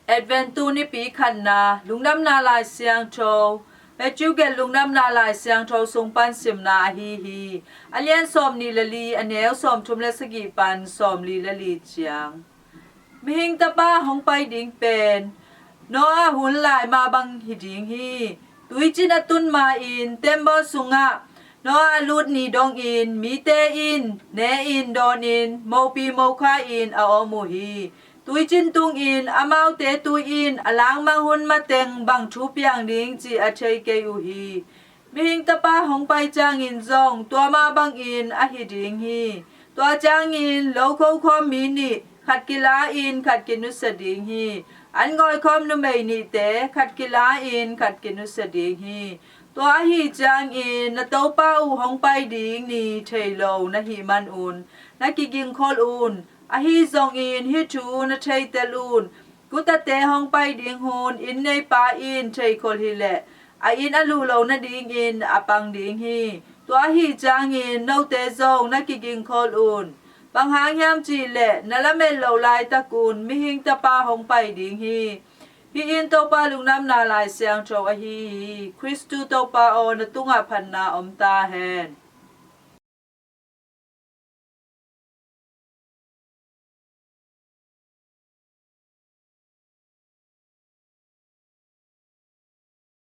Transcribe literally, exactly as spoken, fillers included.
Adventu nipi khatna, Lungdamna Lai Siangtho. Matthew gelh Lungdamna Lai Siangtho sung pan simna ahi hi. A lian sawmnih le li, a neu sawmthum le sagih pan sawmli le li ciang. Mihing Tapa hong pai ding pen Noah hun lai mah bang hi ding hi. Tuicin a tun ma-in tembaw sungah Noah a lut ni dongin mite in ne-in dawnin mopi mokha-in a om uh hi. Tuicin tungin amaute tui in a langmang hun mateng bang thu piang ding cih a thei kei uh hi. Mihing Tapa hong pai ciangin zong tua mah bangin ahi ding hi. Tua ciangin lo khokhawm mi nih khat kila-in khat kinusia ding hi. An ngawikhawm numei nihte khat kila-in khat kinusia ding hi. Tua ahi ciangin na Topa uh hong pai ding ni thei lo na hih manun na kigingkhol un. Ahi zongin hih thu na theitel un. Kutate hong pai ding hun inn neipa in theikhol hileh a inn a luh lo nadingin a pang ding hi. Tua ahi ciangin note zong na kigingkhol un. Bang hang hiam cihleh na lamet loh laitakun Mihing Tapa hong pai ding hi. Hih in Topa Lungdamna Lai Siangtho ahi hi. Khristu Topa aw, na tungah phatna om ta hen.